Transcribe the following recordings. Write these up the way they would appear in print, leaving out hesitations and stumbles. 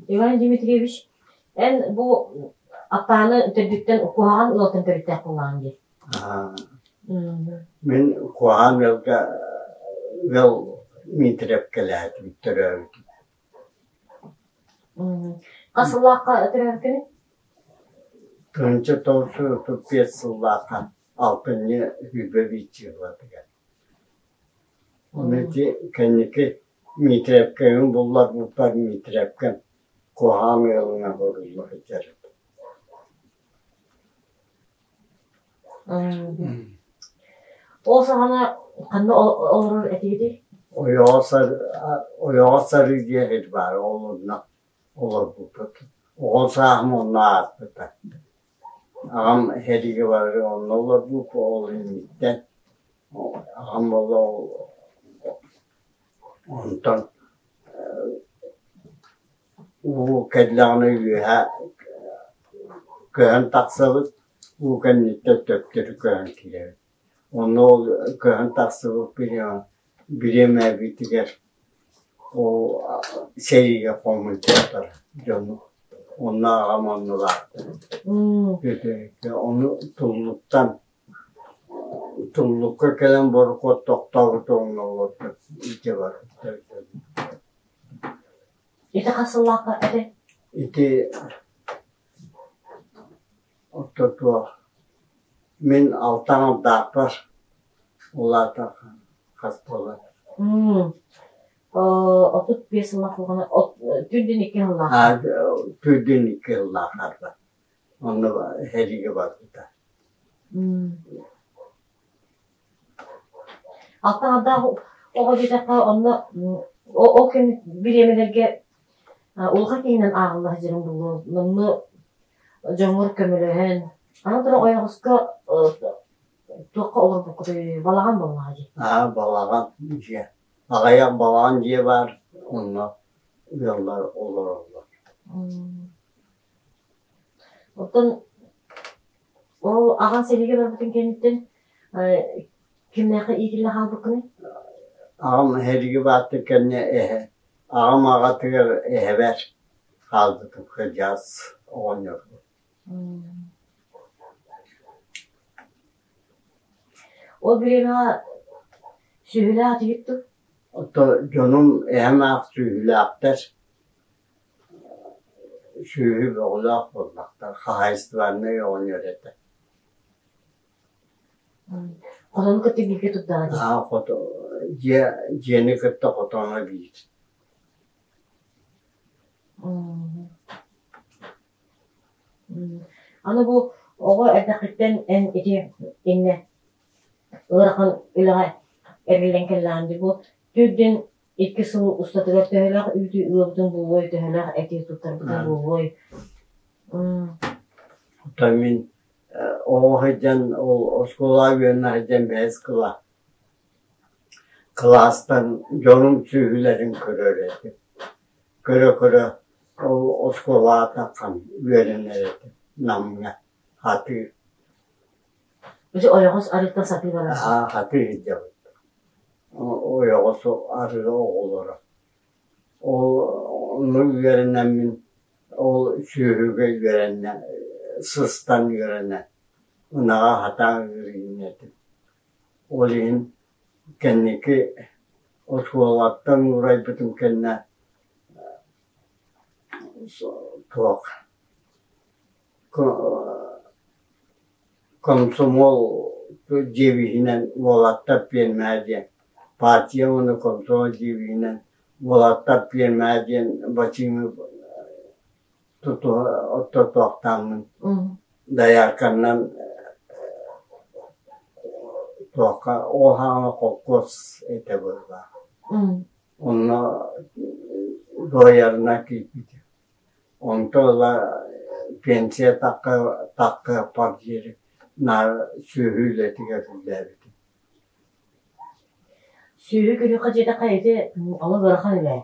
Иван Дмитриевич, эн бу Аппааны төрдүттэн куһаҕан ыалтан төрүттээх буоллаҕыҥ дии. Мин куһаҕан ыалга ыал Дмитриевкэлээтим төрөөбүтүм. Хас сыллаахха төрөөбүккүнүй? 1935 сыллаахха алтынньы 25 чыһылатыгар. Ону ити кэнники Дмитриевкэбин булларбыппар Дмитриевкэм куһаҕан ыалынан урулла сылдьар этэ. Ол саҕана ханна олорор этигитий? Ойоҕос сарыы диэн сир баар, ол онно олорбуппут. Оҕо сааһым онно ааспыта. Аҕам сэриигэ барар онно олорбуппут, ол инниттэн аҕам буолла онтон уу кэллэҕинэ үөһэ көһөн тахсабыт, уу кэнниттэн төттөрү көһөн киирэбит. Онно ол көһөн тахсыбыт бириэмэбитигэр ол сэриигэ хомуйбуттар дьону. Онно аҕам оннулаахтар. Ону Туллуктан Туллукка кэлэн борокуот тохтообут уонна олорбут илдьэ барбыттар. Ити хас сыллаахха этэй? Ити ортотуох мин алтан алдаахпар улаата хас буолар. 35 сыллаах буолҕана түүрдүн икки сыллаах. Түүрдүн икки сыллаах арба. Онно сэриигэ барбыта. Алтаҥардаах оҕо диэтэххэ, онно ол кэм бириэмэлэргэ улахан киһинэн ааҕылла сылдьарыҥ буолуо. Онно дьоҥҥор көмөлөһөн, аны туран ойоҕоско туохха олорбуккутуй? Балаҕан буоллаҕа дии. Аа, балаҕан дьиэ. Аҕыйах балаҕан дьиэ баар, онно ыаллар олороллор. Оттон ол аҕаҥ сэриигэ барбытын кэнниттэн кимнээххэ иитиллэ хаалбыккыный? Аҕам сэриигэ баартын кэннэ эһэ аҕам аҕатыгар эһэбэр хаалбытым кырдьаҕас оҕонньорго. Ол бириэмэҕэ сүөһүлээх этигит дуу? Ото дьонум эһэм аах сүөһүлээхтэр Сүөһү бөҕөлөөх буоллахтар, хаһаайыстыбаннай оҕонньор этэ. Хотону кытта бииргэ турдаҕа дии. Аа, хото дьиэ дьиэни кытта хотоно биир. Аны бу оҕо эрдэххиттэн эн ити иннэ ыарахан үлэҕэ эриллэн кэллэҕин дии бу төрдүн икки сыл устатыгар төһөлөөх үүтү ыабытын буолуой, төһөлөөх эти туттарбытын буолуой? Оттон мин оҕо сылдьан ол оскуолаҕа үөрэнэ сылдьан бэһис кылаастан дьонум сүөһүлэрин көрөр этим. Көрө-көрө ол оскуолаҕа тахсан үөрэнэр этим Намҥа хатыы. Ити ойоҕос арыыттан сатыы барар. Аа, хатыы сылдьабыт. Ойоҕос арыы оҕолоро. Ол онно үөрэнэммин ол сүөһүгэ үөрэнэ сыстан үөрэнэ ынаҕа сатаан ыырыйын этим. Ол иһин кэнники оскуолаттан уурайбытым кэннэ туох Комсомол девиһинэн уолаттар пиэрмэҕэ диэн партия уонна комсомол девиһинэн уолаттар пиэрмэҕэ диэн бачыымы тутуһа оттотуохтааммын доярканнан туохха ол саҕана холкуос этэ быһыылаах. Онно доярынан киирбитим. Онтон ыла пенсия таххыаппар диэри наар сүөһү үлэтигэр үлэлээбитим. Сүөһү көрүөххэ диэтэххэ ити олох ыарахан үлэ.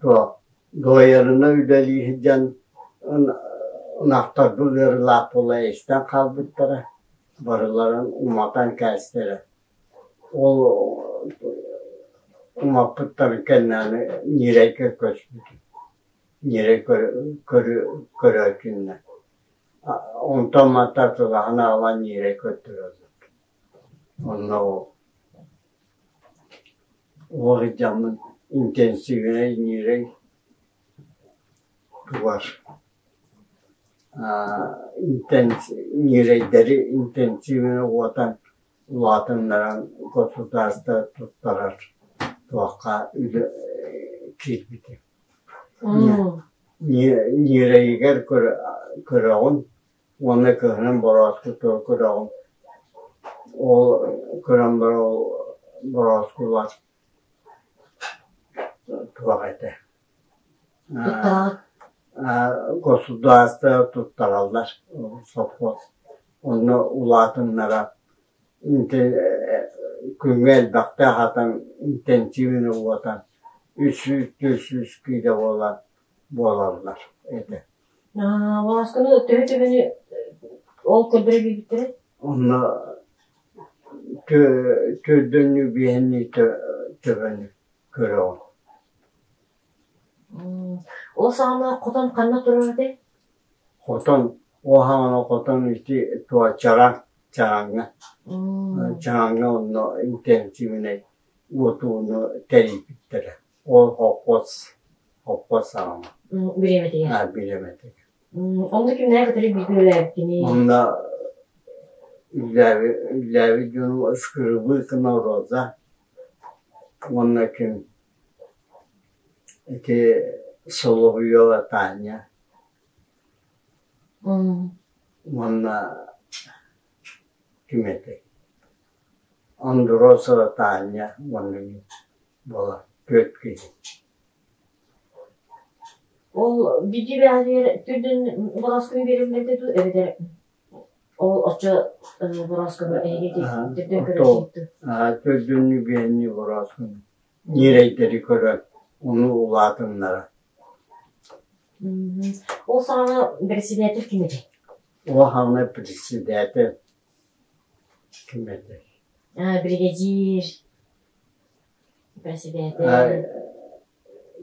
Туох дуойарына үлэлии сылдьан ынахтарбын ыарыылаах буола эстэн хаалбыттара, барыларын уматан кээстэрэ. Ол умаппыттарын кэннэ аны ньирэйгэ көспүтүм. Ньирэй көрөөччүннэр. Онтон мантан тулаһан аҕалан ньирэй көрдөрөллөр. Онно ол сылдьаммын интенсивнэй ньирэй тугар ньирэйдэри интенсивнэй уотан улаатыннаран государство туттарар туохха үлэ киирбитэ. Ньирэйигэр көрөҕүн уонна кыһынын борооску көрөҕүн. Ол көрөн баран ол борооскулар туох этэ государство туттараллар совхоз. Онно улаатыннара күҥҥэ элбэхтэ аһатан интенсивно уотан 300 400 киилэ буолан буолаллар этэ. Волосканы төһө төбөнү ол көрдөрө биэрбиттэрэ? Онно төрдөннүү биэһиннии төбөнү көрөҕүн. Ол саҕана хотон ханна турар этэй? Хотон, ол саҕана хотон ити туо чараҥ, чараҥҥа. Чараҥҥа онно интенсивнэй уотууну тэрийбиттэрэ. Ол холкуос, холкуос саҕана. Бириэмэтигэр. Аа, бириэмэтигэр. Онно кимнээх өтөрү бииргэ үлэлээбиккиний? Онно үлэлээбит, үлэлээбит дьонум Скрыбыкина Роза уонна ким ити Соловьева Таня уонна ким этэй Андросова Таня уонна мин буолар түөрт киһи. Ол биирдии бэҕэһээ түрдүн бороскуну биэрэллэрдэ дуу эбэтэр ол оччо борооскуну эһиги түрдүн көрөр Төрдүннүү биэннии борооскуну ньирэйдэри көрөн ону улаатыннара. Ол саҕана председатель ким этэй? Ол саҕана председатель ким этэй? Бригадир, председатель.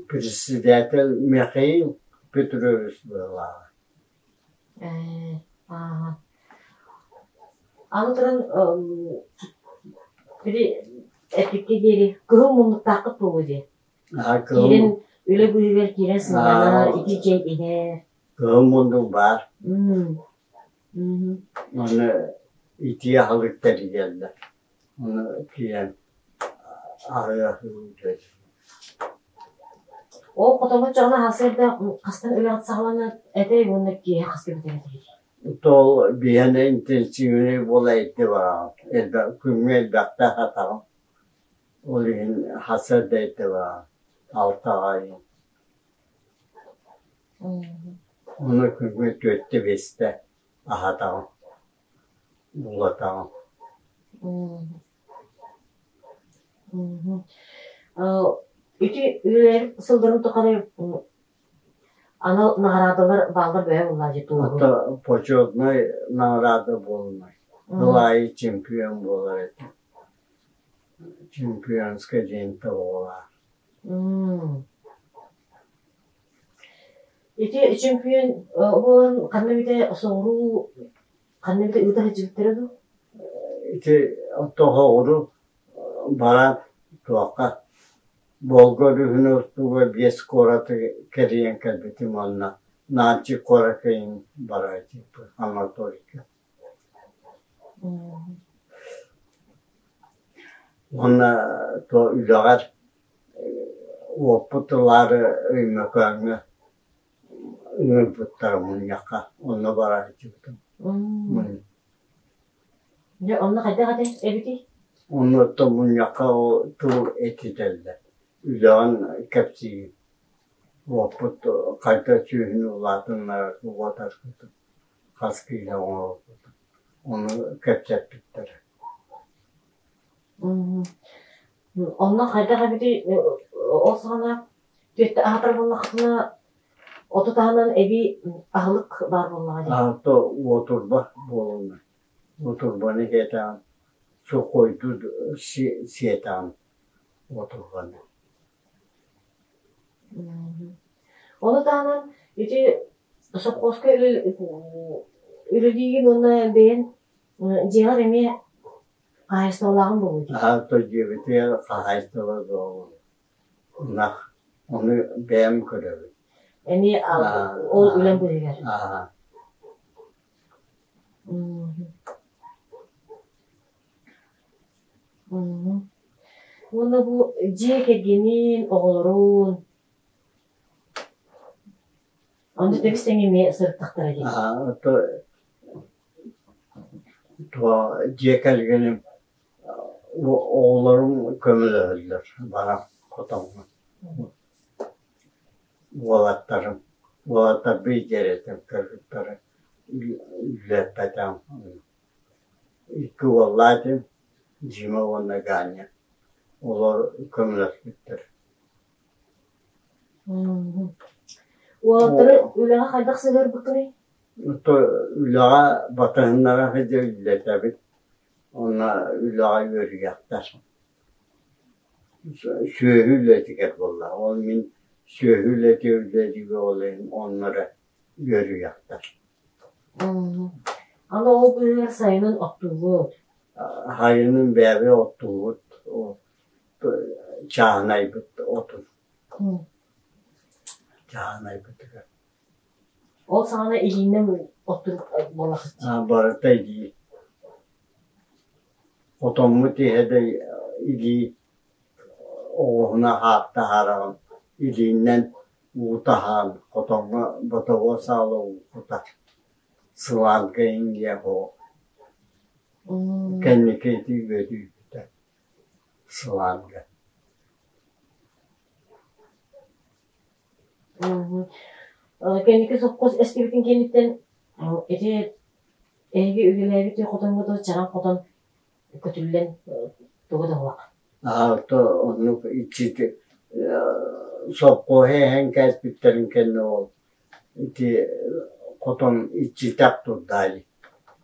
Председатель Михаил Петрович быһыылааҕа. Аны туран били эппиккэ диэри кыһыл муннуктааххыт буолуо дии. Киирэн үлэ быыһыгар киирэн сынньанар, ити чэй иһэр. Кыһыл муннук баар. Аны итии аһылык тэрийэллэр. Ону киирэн аһыы-аһыы Ол хотоҥҥо чаҕына сарсыарда хастан үлэҕит саҕаланар этэй уонна киэһэ хаска бүтэр этэй? Ол биһиэнэ интенсивнэй буола эрдэ бараҕын. Элбэх күҥҥэ элбэхтэ аһатаҕын. Ол иһин сарсыарда эрдэ бараҕын. Алтаҕа иһин. Ону күҥҥэ түөртэ-биэстэ аһатаҕын, уулатаҕын. Ити үлэлэр сылларын тухары анал наҕараадалар бааллар бөһө буоллаа дии туоһу. Ото почетнай наҕараада буолунай. Сыл аайы чемпион буолар этим. Чемпионскай лента буолар. Ити чемпион буолан ханна бүтэ соҕуруу ханна бүтэ ыыта сылдьыбыттара дуу? Ити тоһоҕору баран туохха Волга өрүһүн устуга биэс куораты кэрийэн кэлбитим уонна Нальчик куоракка иһин бара сылдьыбыппыт Анатолийга. Уонна то үлэҕэр уоппут ылаары Өймөкөөҥҥө ыҥырбыттара мунньахха, онно бара сылдьыбытым. Дьэ, онно хайдах этэ эбитий? Онно мунньахха ол тыл этитэллэр. Үлэҕин кэпсиигин. Уоппут хайдах сүөһүнү улаатыннарар уотарбытын, хас киилэ оҥорорбутун. Ону кэпсэппиттэрэ. Онно хайдах эбитий ол саҕана түөттэ аһатар буоллаххытына оту таһынан эбии аһылык баар буоллаҕа дии. Аһата уотурба буолунна. Уотурбаны сиэтэҕин, сухойду сиэтэҕин уотурбаны. Ону таһынан ити сопхуоска үлэлиигин уонна бэйэн дьиэҕэр эмиэ хаһаайыстыбалааҕын буолуо дии. Аа, то дьиэбитигэр хаһаайыстыба буолуо. Ынах, ону бэйэм көрөбүн. Эмиэ ол үлэм быыһыгар. Аа. Уонна бу дьиэ кэргэнин, оҕолорун Ону тэбис-тэҥ эмиэ сырыттахтара дии. Аа, то дьиэ кэргэним оҕолорум көмөлөһөллөр баран хотоҥҥо. Уолаттарым, уолаттарбын иитэр кыргыттары үлэлэппэтэҕим. Икки уоллаах этим, Дима уонна Ганя. Олор көмөлөспүттэр. Уолаттары үлэҕэ хайдах сыһыарбыккыный? Үлэҕэ батыһыннара сылдьа үлэлэтэбит. Уонна үлэҕэ үөрүйэхтэр. Сүөһү үлэтигэр буолла. Ол мин сүөһү үлэтигэр үлэлиир ол иһин онно эрэ үөрүйэхтэр. Аны ол быыһыгар сайынын оттуугут. Сайынын бэйэбит оттуубут. Чааһынайбыт отун. Чааһынайбытыгар. Ол саҕана илиинэн оттуур буоллаххыт дии. Барыта илии. Хотоммут иһэ да илии оҕуһуна хаах таһаараҕын илиинэн уу таһаан хотоҥҥо ботобуо саала уу кутар. Сылаанка иҥиэ оһох. Кэнники ити үөдүйбүтэ сылаанга. Кэнники сопхуос эстибитин кэнниттэн ити эһиги үлэлээбит хотоҥҥутугар чараҥ хотон көтүллэн тугу да уһуох. Аа, то оннук иччити сопхуоһу эһэн кээспиттэрин кэннэ ол ити хотон иччитэх турдаай.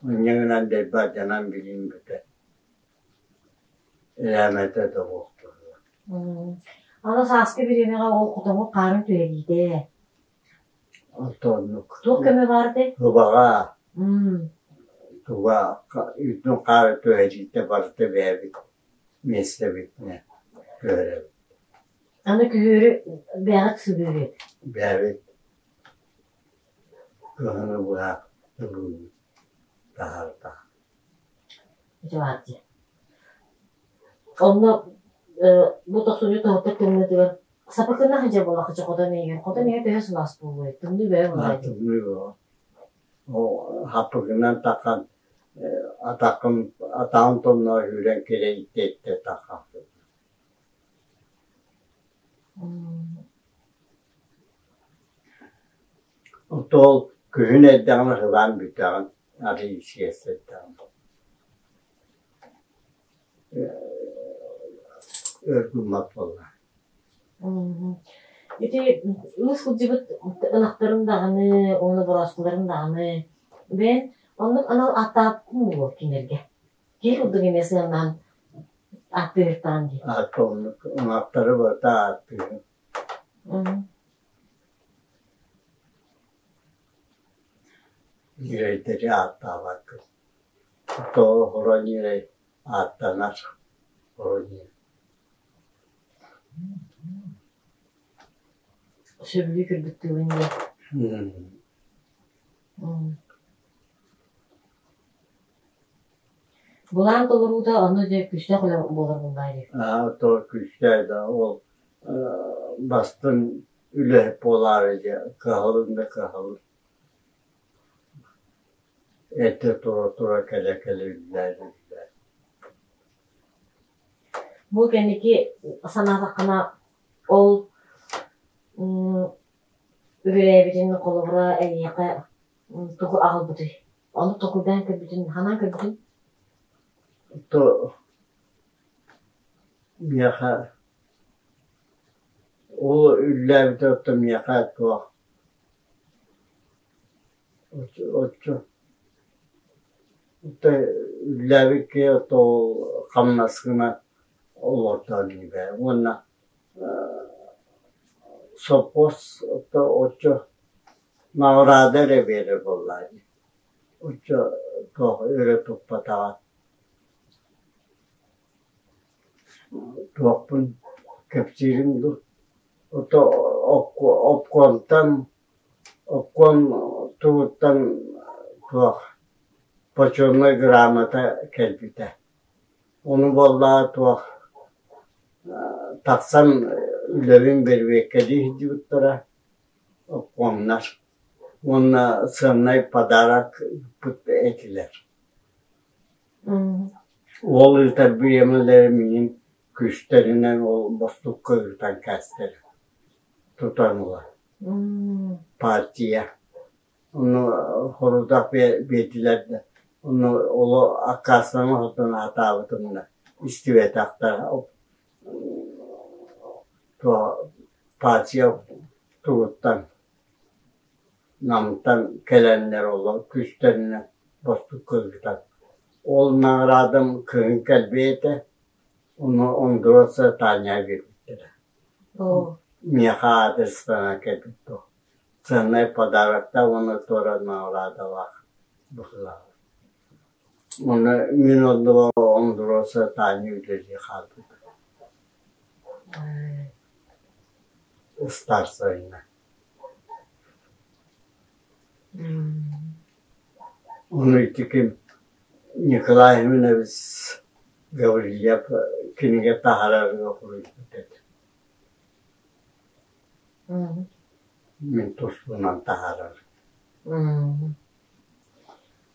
Инньэ гынан дэлби алдьанан билин бүтэ. Эрээмэтэ да буолтулар. Аны сааскы бириэмэҕэ ол хотоҥҥо хаарын түһэриитэ. Онтоннук. Туох көмө баар этэй? Һубаҕа туга үрдүн хаара түһэриитэ барыта бэйэбит миэстэбитинэ түһэрэбит. Аны күһүөрү бэйэҕит сыбыыгыт? Бэйэбит кыһыны быһа ылыыбыт таһаарда. Ити баар дии. Онно бу тохсунньу тоһуттар тымныытыгар сапакынна сылдьар буоллахха хотон иһигэр хотон иһэ төһө сылаас буолуой? Тымныы бөҕө буолуой? Тымныы бөҕө. Ол хаппыгынан таххан атаххын атаҕын тонноо сүүрэн кэлэ иттэ-иттэ таххахпын. Оттон күһүн эрдэҕинэ сылаан бүттэҕин арыый сиэстэ эрдэҕинэ өр гыммат буолла. Ити ыыс сылдьыбыт ынахтарын даҕаны уонна борооскуларын даҕаны бэйэн оннук анал ааттаабыккын буолуо кинилэргэ. Киһи курдук эмиэ сыаннаһан ааттыыртаан дии. Аакка оннук ынахтары барыта ааттыырым. Ньирэйдэри ааттаабаккын. Тоҕо хоро ньирэй ааттанар хоро ньирэй. Сөбүлүү көрбүт тылын диэн. Былаан толоруута онно дьэ күүстээх үлэ буолар буоллаҕа дии. Аа, то күүстээх да ол бастыҥ үлэһит буолаары дьэ кыһалын да кыһалын. Эрдэ тура-тура кэлэ-кэлэ үллээн-үллээн. Бу кэнники санаатаххына ол үлэлээбитин холобура эйиэхэ тугу аҕалбытый? Ону толкуйдаан көрбүтүн, ханаан көрбүтүн? То миэхэ ол үллээбитэ оттон миэхэ туох Оччо үллээбит киһи ол хамнаскынан олордо диибэ уонна Сопхуос оччо наҕараада эрэ биэрэр буоллаҕа дии. Оччо туох өрө туппатаҕа. Туохпун кэпсиирим дуу, ото обкомтан обком тугуттан туох почетнай грамота кэлбитэ. Ону буоллаҕа туох тахсан үлэбин бэрэбиэркэлии сылдьыбыттара обкомнар уонна сыаннай подарок ыыппыт этилэр. Уол ыытар бириэмэлэрэ миигин күүстэринэн ол бостукка ыытан кээстэрэ тутан ыла партия Ону хорутах биэрдилэр да, ону оло аккаастанан хотон аатаабытым да истибэтэхтэрэ. Партия тугуттан Намтан кэлэннэр оло күүстэринэн бостукка ыытан. Ол наҕараадам кыһын кэлбиэ этэ, ону Ондроса Таня биэрбиттэрэ. Миэхэ аадырыстанан кэлбит дуо. Ценнай подарокта уонна туора наҕараадалаах быһыылаах. Уонна мин оннугар Ондроса Таня үлэлии хаалбыта. Ыстаарсайынан. Ону ити ким Николай Семенович Гаврильев кинигэ таһаарарыгар суруйбут этэ. Мин туспунан таһаарар.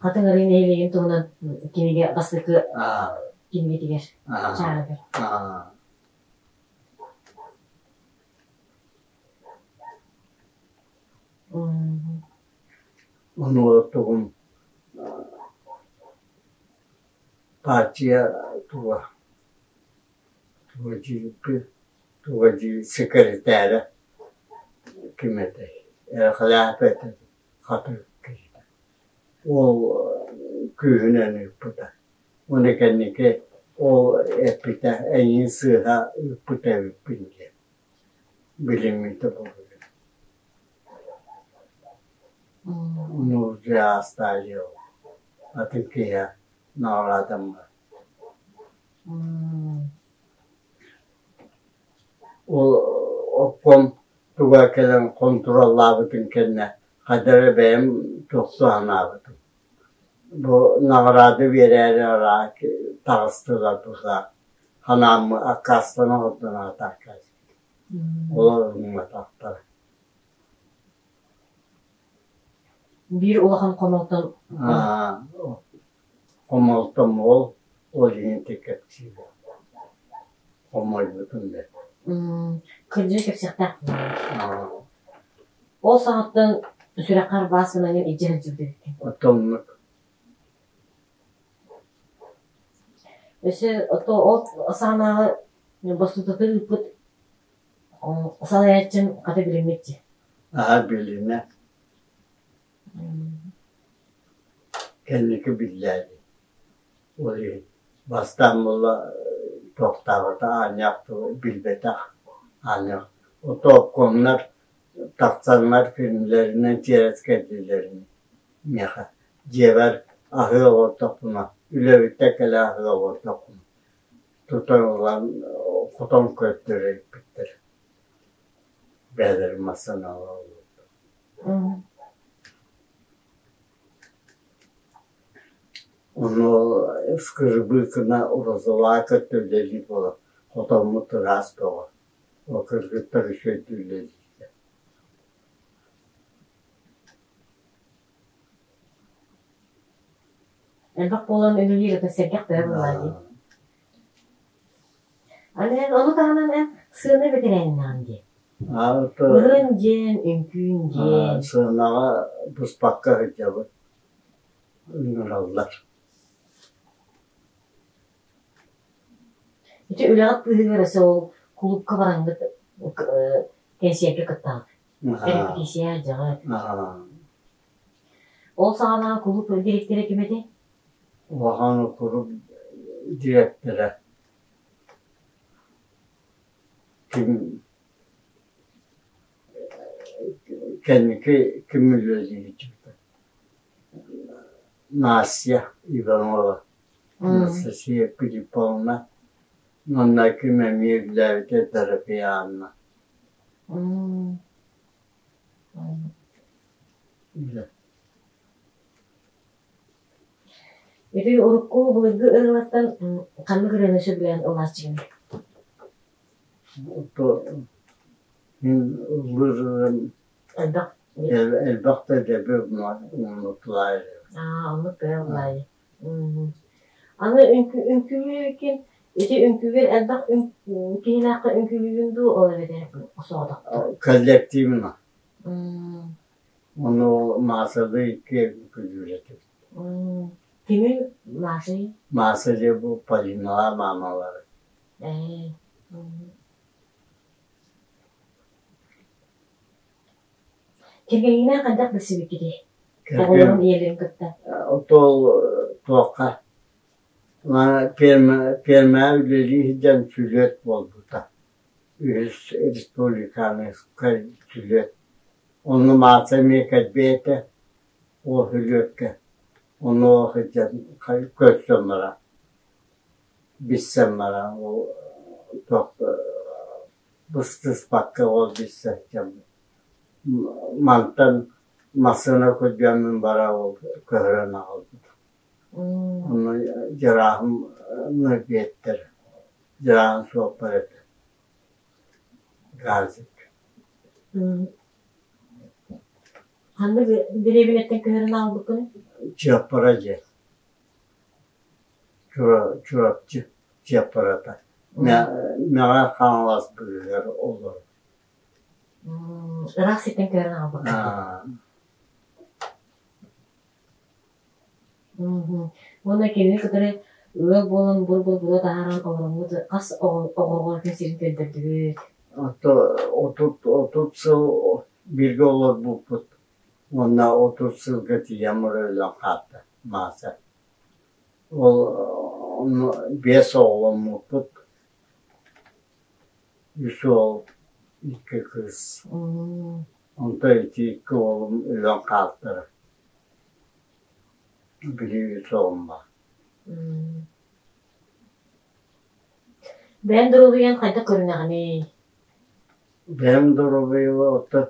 Хатыҥ Арыы нэһилиэгин туһунан кинигэ бастакы кинигэтигэр чааһыгар. Ону тугум партия туга туга дьииппи туга дии секретаря ким этэй Эхлээп этэ хатырык киһитэ ол күүһүнэн ыыппыта уонна кэнники ол эппитэ эйигин сыыһа ыыппыт эбиппин диэн билиммитэ буолуо Ну уже оставил атын киһи наҕараадаммыт Ол обком туга кэлэн хонтуруоллаабытын кэннэ хайдах эрэ бэйэм тохтуу санаабытым. Бу наҕараада биэрээри араак таҕыстылар быһа ханааммы аккаастана олордон аатаакка Олор ылымматахтар. Биир улахан хомолтон Хомолтом ол, ол иһин кэпсиибин. Хомойбутум бэрт. Кырдьык кэпсиэхтээх Ол саҕаттан сүрэххэр баас гынан илдьэ сылдьыбыт эбиккин. Оттоннук. Өссө ото ол саҕанааҕы бостутаты ыыппыт салайааччым хата билиммит дии. Аһа билинэ. Кэнники биллээри. Ол иһин бастаан буолла туохтаабата аанньаах билбэтэх аанньаах. Ото обкомнар тахсаннар кинилэринэн тиэрэскэйдииллэрин миэхэ дьиэбэр аһыы олордохпуна, үлэбиттэн кэлэ аһыы олордохпуна тутан ылан хотон көрдөрө илпиттэр. Бэйэлэрин массыыналара олордо. Ону Скрыбыкина Розалаа кытта үлэлиир буолан хотоммут ыраас бөҕө. Ол кыргыттар үчүгэйдик үлэлииллэр. Элбэх буолан үлэлиир ата сэргэх бөҕө буоллаҕа дии. Аны эн ону таһынан эн сыана бэтэрээнинэҕин дии. Ырыан диэн, үҥкүүн диэн. Сыанаҕа быспакка сылдьабыт, ыҥыраллар. Ити үлэҕит быыһыгар өссө ол кулуупка бараҥҥыт кэнсиэргэ кыттаҕыт. Эрэпэтииссийэ дьаҕа. Ол саҕана кулууп дириэктэрэ ким этэй? Улахан кулууп … Ким? Кэнники ким үлэлиир Настя Иванова, Анастасия Филипповна уонна ким эмиэ үлэлээбитэ Дорофеевна. Ити урукку былыргы ырыалартан ханнык ырыаны сөбүлээн ылааччыгын? Мин ыллыырым Элбэх элбэх да дэби умнутулаайы. Аа, оннук кыра ыллаайы. Аны үҥкүүлүүкүн ити үҥкүүгэр элбэх киһилээххэ үҥкүүлүүгүн дуу, ол эбэтэр соҕотохто? Коллективно. Ону Маасалыы икки үҥкүүлүүр этибит. Кими Машей? Мааса диэн бу Полиналаах маамалара. Ээ. Кэргэҥҥинээн хайдах билсибиккитий? Оҕолорун ийэлэрин кытта. Ол туохха пиэрмэҕэ үлэлии сылдьан сүлүөт буолбута. Үһүс республиканскай сүлүөт. Онно Мааса эмиэ кэлбит этэ ол сүлүөккэ. Онно сылдьан көрсөн баран, билсэн баран ол туох быстыспакка ол билсэ сылдьаммыт. Мантан массыына көрдөөммүн бара ол көһөрөн аҕалбыт. Онно дьарааһым биэттэр, дьарааһым суоппар этэ. Газик. Ханнык дэриэбинэттэн көһөрөн аҕалбыккыный? Чыаппара диэн. Чурапчы Чыаппарата. Мэҕэ Хаҥалас быыһыгар олорор. Ыраах сиртэн көһөрөн аҕалбыккын. Уонна кинини кытары ыал буолан бур-бур таһааран олороҥҥут хас оҕоҕо күн сирин көрдөрдүгүт? 30 сыл бииргэ олорбуппут уонна 30 сылга тиийэн өлөн хаалта Мааса. Ол биэс оҕоломмуппут, үс уол, икки кыыс. Онтон ити икки уолум өлөн хаалтара. Били үс оҕом баар. Бэйэҥ доруобуйаҥ хайдах көрүнэҕиний? Бэйэм доруобуйабар оттон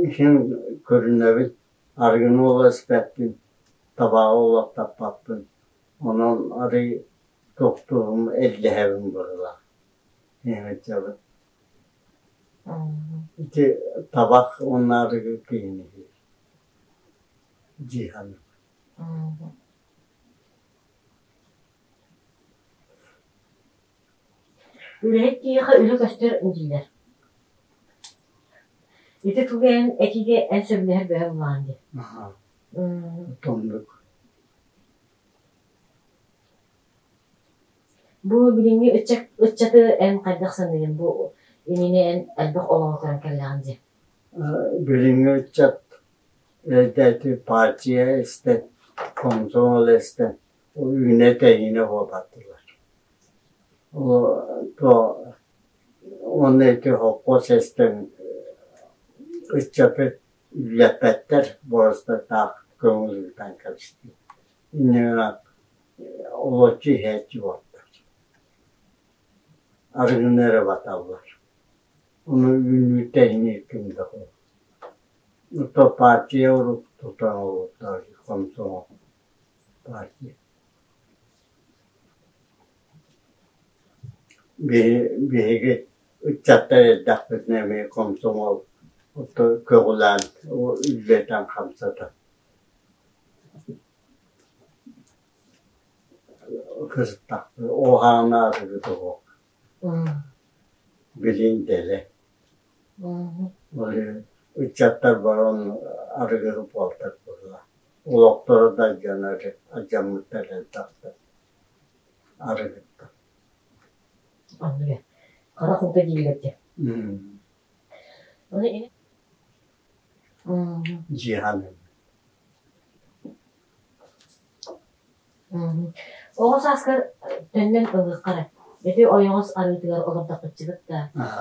иһин көрүнэбин, арыгыны олох испэппин, табааҕы олох таппаппын. Онон арый тохтуурум эллэһэбин быһыылаах. Иһин Ити табах уонна арыгы киһини иһэр дии саныыбын. Үлэһит киһиэхэ үлэ көстөр дииллэр. Ити тугу эн этиигэ эн сөбүлэһэр бөһө булаҕын дии. Тоннук. Бу билиҥҥи ыччаты эн хайдах саныыгын? Бу иннинэ эн элбэх олоҕу көрөн кэллэҕиҥ дии. Билиҥҥи ыччат эрдээти партия истэн, комсомол истэн үүнэ-тэйинэ буолбатылар. Уонна ити холкуос эстэн ыччаты үллэппэттэр, боруостатаах көҥүл ыытан кэбистилэр. Инньэ гынан олоччу иһээччи буолтар. Арыгыны эрэ баталлар. Ону үүнүү-тэйинии ким да суох. То партия урут тутан олордор комсомол партия. Биһиги ыччаттар эрдэхпитинэ эмиэ комсомол көҕүлээн үллэтэн хамсатан Кыстахпыт уһаанаатыбыт оһох билин дэлэ. Ыччаттар баран арыгыһы буолтар буолла. Олохторо да алдьанар, алдьаммыттар элбэхтэр арыгыттан. Оннук харах уута дииллэр дии. Дьиэҕэ Оҕо сааскар төннөн ылыахха эрэ. Ити ойоҕос арыытыгар олордохпутчубут да,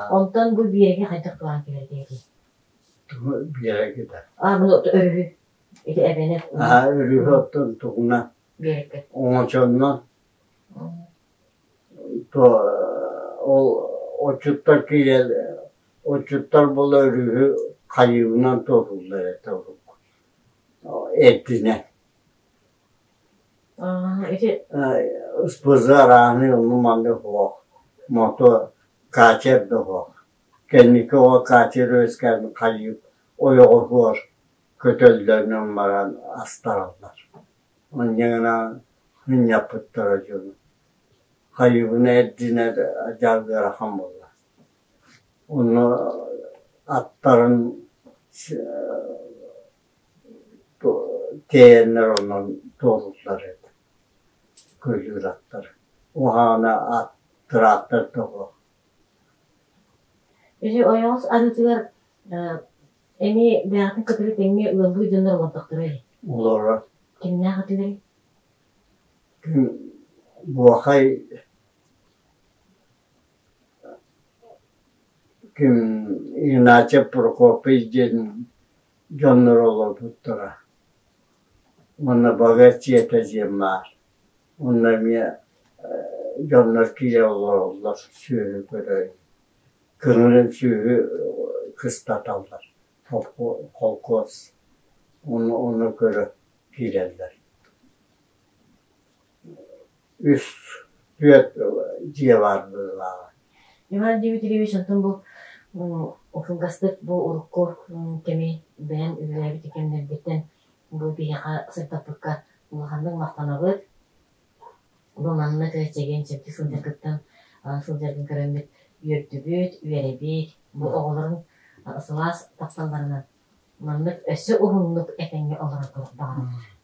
онтон бу биэрэги хайдах туһаан кэлэрдиэтий? Биэрэкитэ. А, муну өрүһү. Ити эбэни. Аа, өрүһү оттон тугуна Биэрэккэ. Оҥочоннон то ол отчуттар киирэл отчуттар була өрүһү хайыыбынан туорууллар этэ урукку эрдинэ. Аа, ити СПЗ арааһынай онну-манны суох, мото катер да суох. Кэнники оҕо катер үөскээн хайыы ойоҕоһуор көтөллөрүнэн баран астараллар. Онньа гынан мунньаппыттара дьону. Хайыыбына эрдинэр дьаал ыарахан буолла. Онно аттарын тиэйэннэр онон туолуллар этэ көлүүр аттар. Уһаана ат тыраахтар да суох. Ити ойоҕос арыытыгар эмиэ бэйэҕитин кытары тэҥҥэ ыаллыы дьоннор олордохторо ини. Олорор. Кимнээх этилэрий? Ким Буохай ким Игнатьев Прокопий диэн дьоннор олорбуттара. Уонна Багат дьиэтэ диэн баар. Онно эмиэ дьоннор киирэ олороллор сүөһү көрө. Кыһынын сүөһү кыстаталлар холкуос. Ону ону көрө киирэллэр. Үс түөрт дьиэ баар быһыылааҕа. Иван Дмитриевич онтон бу кылгастык бу урукку кэми бэйэм үлэлээбит кэмнэрбиттэн бу биһиэхэ сырдаппыкка улаханнык махтанабыт. Бу маннык чэгиэн-чэбдик сылдьаргыттан сылдьаргын көрөммүт үөрдүбүт, үөрэбит. Бу оҕолорун сылаас тапталларынан маннык өссө уһуннук этэҥҥэ олорорго баҕарабыт.